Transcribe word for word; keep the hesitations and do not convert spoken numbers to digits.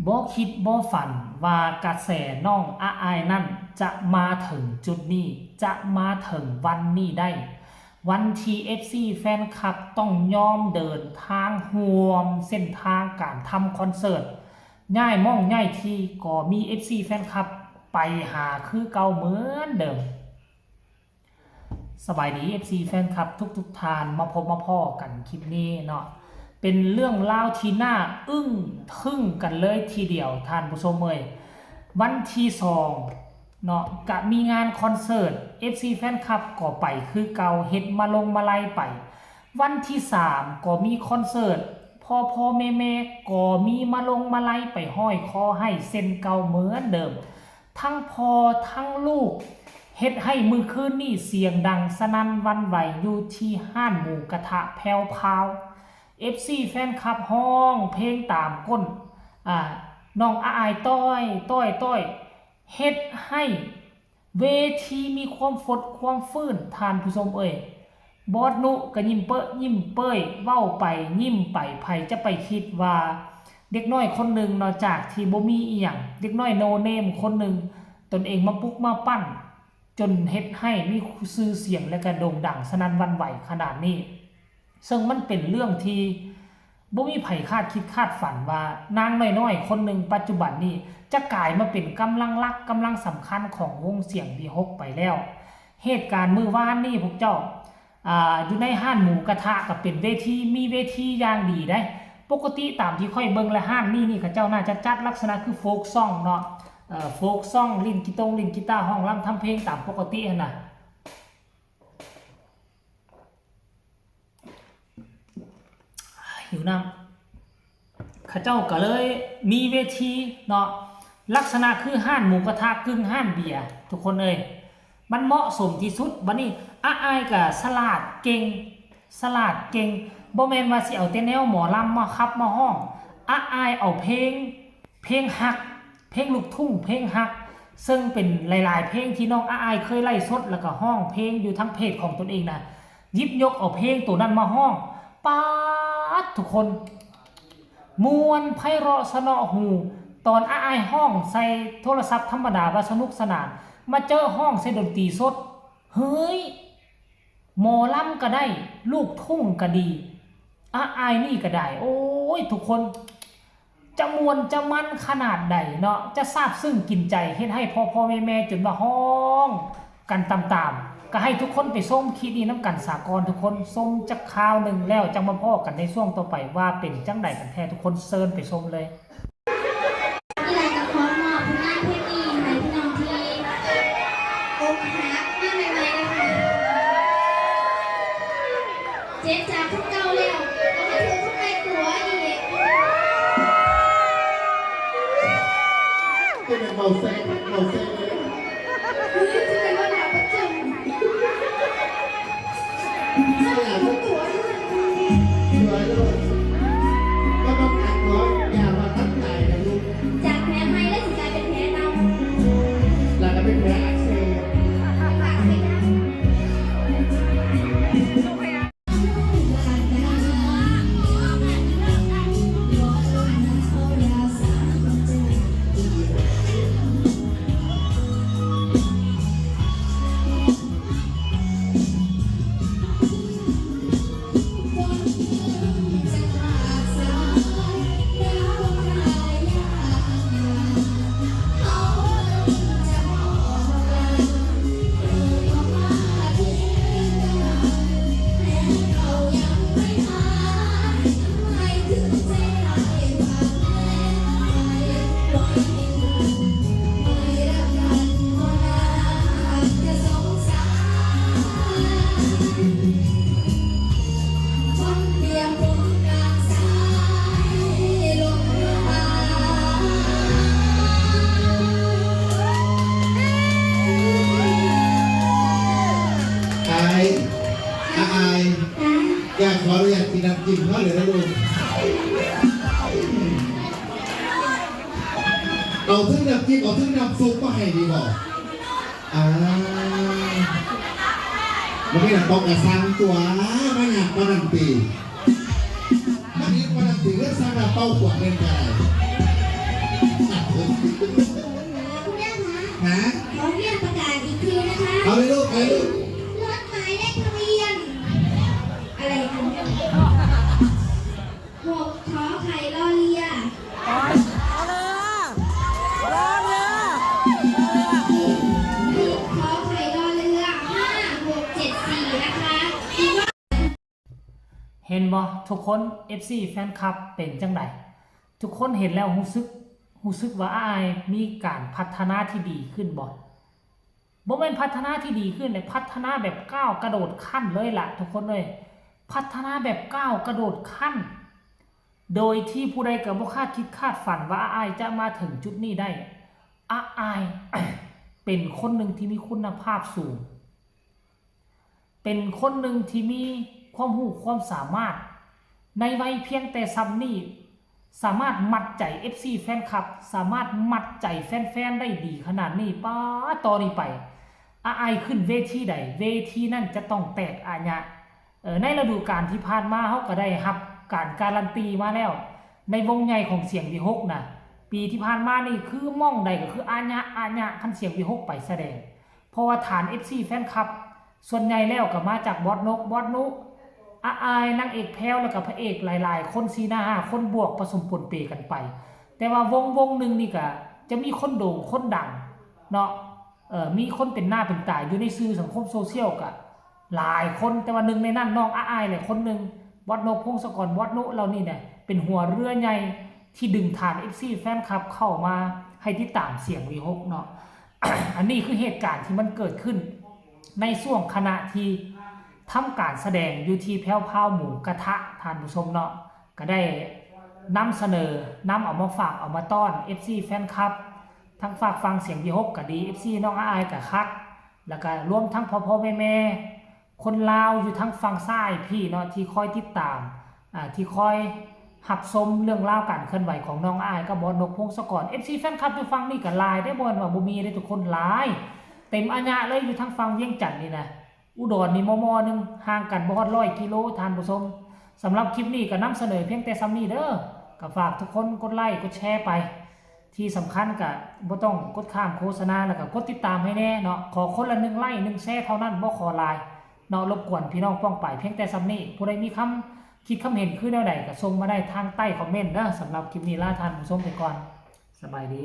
บ่คิดบ่ฝันว่ากระแสน้องอาอายนั่นจะมาถึงจุดนี้ จะมาถึงวันนี้ได้ วันที่ เอฟซี แฟนคลับต้องยอมเดินทางร่วมเส้นทางการทำคอนเสิร์ต ย้ายหม่องย้ายที่ก็มี เอฟซี แฟนคลับไปหาคือเก่าเหมือนเดิม สบายดี เอฟซี แฟนคลับทุกๆท่าน มาพบมาพ้อกันคลิปนี้เนาะ เป็นเรื่องราวที่น่าอึ้งทึ่งกันเลยทีเดียวท่านผู้ชมเอ้ย วันที่สองเนาะ กะมีงานคอนเสิร์ต เอฟซี แฟนคลับก็ไปคือเก่า เฮ็ดมาลงมาลัยไป วันที่สามก็มีคอนเสิร์ต พ่อพ่อแม่แม่ก็มีมาลงมาลัยไปห้อยคอให้เช่นเก่าเหมือนเดิม ทั้งพ่อทั้งลูก เฮ็ดให้มื้อคืนนี้เสียงดังสนั่นหวั่นไหวอยู่ที่ร้านหมูกระทะแพรวพราว เอฟซี แฟนคลับฮ้องเพลงตามก้น อ่า น้องอาอายต้อย ต้อย ต้อย เฮ็ดให้เวทีมีความฟดความฟื้น ท่านผู้ชมเอ้ย บอสนุก็ยิ้มเปอะยิ้มเป้ย เว้าไปยิ้มไป ไผจะไปคิดว่าเด็กน้อยคนหนึ่งเนาะ จากที่บ่มีอีหยัง เด็กน้อยโนเนมคนหนึ่ง ตนเองมาปลุกมาปั้น จนเฮ็ดให้มีชื่อเสียงและก็โด่งดังสนั่นหวั่นไหวขนาดนี้ ซึ่งมันเป็นเรื่องที่บ่มีไผคาดคิดคาดฝันว่านางน้อยๆคนหนึ่งปัจจุบันนี้จะกลายมาเป็นกำลังหลักกำลังสำคัญของวงเสียงวีหกไปแล้ว เหตุการณ์มื้อวานนี้พวกเจ้า อ่า อยู่ในร้านหมูกระทะก็เป็นเวที มีเวทีอย่างดีได้ ปกติตามที่ข้อยเบิ่งและร้านนี้นี่เขาเจ้าน่าจะจัดลักษณะคือโฟล์กซองเนาะ เอ่อ โฟล์กซอง เล่นกีตงเล่นกีตาร์ ร้องรำทำเพลงตามปกติหั้นน่ะ หิวน้ำ เขาเจ้าก็เลยมีเวทีเนาะ ลักษณะคือร้านหมูกระทะกึ่งร้านเบียร์ ทุกคนเอ้ย มันเหมาะสมที่สุด บัดนี้อาอายก็ฉลาดเก่ง ฉลาดเก่ง บ่แม่นว่าสิเอาแต่แนวหมอลำมาขับมาฮ้อง อาอายเอาเพลง เพลงฮัก เพลงลูกทุ่ง เพลงฮัก ซึ่งเป็นหลายๆเพลงที่น้องอาอายเคยไลฟ์สด แล้วก็ฮ้องเพลงอยู่ทางเพจของตนเองนะ หยิบยกเอาเพลงตัวนั้นมาฮ้อง ป๊าด ทุกคน ม่วนไพเราะเสนาะหู ตอนอาอายฮ้องใส่โทรศัพท์ธรรมดาว่าสนุกสนาน มาเจอฮ้องใส่ดนตรีสด เฮ้ย หมอลำก็ได้ ลูกทุ่งก็ดี อาอายนี่ก็ได้ โอ้ย ทุกคน จะม่วนจะมันขนาดใดเนาะ จะซาบซึ้งกินใจ เฮ็ดให้พ่อพ่อแม่แม่จนว่าฮ้องกันตามๆ ก็ให้ทุกคนไปชมคลิปนี้นำกันสากอน ทุกคนชมจักคราวหนึ่งแล้วจังมาพ้อกันในช่วงต่อไปว่าเป็นจั่งใดกันแท้ ทุกคนเชิญไปชมเลย อีหลาก็ขอมอบผลงานเพลงนี้ให้พี่น้องที่อกหักมาใหม่ๆนะคะ เจ็บจากคนเก่าแล้ว เอามาถือคนใหม่ตัวอีก เป็นเบาแซงเบาแซงเลย เฮ้ย จะเป็นว่าหนาประจำ สวยด้วย ก็ต้องการตัวอย่ามาตั้งใจนะลูก จากแผลใหม่แล้วสิกลายเป็นแผลเก่า แล้วก็เป็นแผลอักเสบ ปากไปนะ อาย อาอาย อยากขออนุญาตกินน้ำจิ้มเขาเลยนะลูก เอาทั้งน้ำจิ้ม เอาทั้งน้ำซุปมาให้ดีบ่ อ่า มันไม่หนักปอกกระซังตัว ไม่หนักปานนันตี มันเห็นปานนันตีเรื่องสร้างน้ำเต้าขวดเล่นกัน คุณย่าคะ ฮะ ขออนุญาตประกาศอีกทีนะคะ เอาเลยลูก เอาเลยลูก รถหมายเลขทะเบียน อะไรคะ หก ขอไข่ รอเรือ รอเรือ รอเรือ หก ขอไข่ รอเรือ ห้า หก เจ็ด สี่ นะคะ เห็นบ่ทุกคน เอฟซี แฟนคลับเป็นจังได๋ ทุกคนเห็นแล้วรู้สึกรู้สึกว่าอ้ายมีการพัฒนาที่ดีขึ้นบ่ บ่แม่นพัฒนาที่ดีขึ้นเลย พัฒนาแบบก้าวกระโดดขั้นเลยล่ะทุกคนเอ้ย พัฒนาแบบก้าวกระโดดขั้น โดยที่ผู้ใดก็บ่คาดคิดคาดฝันว่าอ้ายจะมาถึงจุดนี้ได้ อ้ายเป็นคนหนึ่งที่มีคุณภาพสูง เป็นคนหนึ่งที่มีความรู้ความสามารถ ในวัยเพียงแต่ส่ำนี้ สามารถมัดใจ เอฟซี แฟนคลับ สามารถมัดใจแฟนๆ ได้ดีขนาดนี้ ป๊าด ต่อนี้ไป อ้ายขึ้นเวทีใด เวทีนั่นจะต้องแตกอะยะ เอ่อ ในฤดูกาลที่ผ่านมาเฮาก็ได้รับการการันตีมาแล้ว ในวงใหญ่ของเสียงวีหกนะ ปีที่ผ่านมานี่คือหม่องใดก็คืออะยะ อะยะ คันเสียงวีหกไปแสดง เพราะว่าฐาน เอฟซี แฟนคลับ ส่วนใหญ่แล้วก็มาจากบอสนก บอสนุ อ้าย นางเอกแพรว แล้วก็พระเอกหลายๆ คน สี่ ห้า คนบวกผสมปนเปกันไป แต่ว่าวงวงหนึ่งนี่ก็จะมีคนโด่งคนดังเนาะ เอ่อ มีคนเป็นหน้าเป็นตาอยู่ในสื่อสังคมโซเชียลก็หลายคน แต่ว่าหนึ่งในนั้นน้องอ้ายแหละคนหนึ่ง บอสนก พงศกร บอสนุ เหล่านี้เนี่ยเป็นหัวเรือใหญ่ที่ดึงฐาน เอฟซี แฟนคลับเข้ามาให้ติดตามเสียงวีหกเนาะ อันนี้คือเหตุการณ์ที่มันเกิดขึ้น ในช่วงขณะที่ทำการแสดงอยู่ที่แพรวพราวหมูกระทะ ท่านผู้ชมเนาะ ก็ได้นำเสนอนำเอามาฝากเอามาต้อน เอฟซี แฟนคลับ ทั้งฝากฟังเสียงวีหกก็ดี เอฟซี น้องอ้ายก็คัก แล้วก็รวมทั้งพ่อๆ แม่ๆ คนลาวอยู่ทั้งฝั่งซ้ายพี่เนาะ ที่คอยติดตาม อ่า ที่คอยรับชมเรื่องราวการเคลื่อนไหวของน้องอ้ายกับบอสนก พงศกร เอฟซี แฟนคลับอยู่ฝั่งนี้ก็หลายเด้ บ่แม่นว่าบ่มีเด้ทุกคน หลาย เต็มอะยะเลย อยู่ทางฝั่งเวียงจันทน์นี่นะ อุดรนี่มอมอหนึ่ง ห่างกันบ่ฮอดร้อยกิโล ท่านผู้ชม สำหรับคลิปนี้ก็นำเสนอเพียงแต่ส่ำนี้เด้อ ก็ฝากทุกคนกดไลค์กดแชร์ไป ที่สำคัญก็บ่ต้องกดข้ามโฆษณา แล้วก็กดติดตามให้แน่เนาะ ขอคนละหนึ่งไลค์หนึ่งแชร์เท่านั้น บ่ขอหลายเนาะ รบกวนพี่น้องป้องไปเพียงแต่ส่ำนี้ ผู้ใดมีคำคิดคำเห็นคือแนวใดก็ส่งมาได้ทางใต้คอมเมนต์เด้อ สำหรับคลิปนี้ลาท่านผู้ชมไปก่อน สบายดี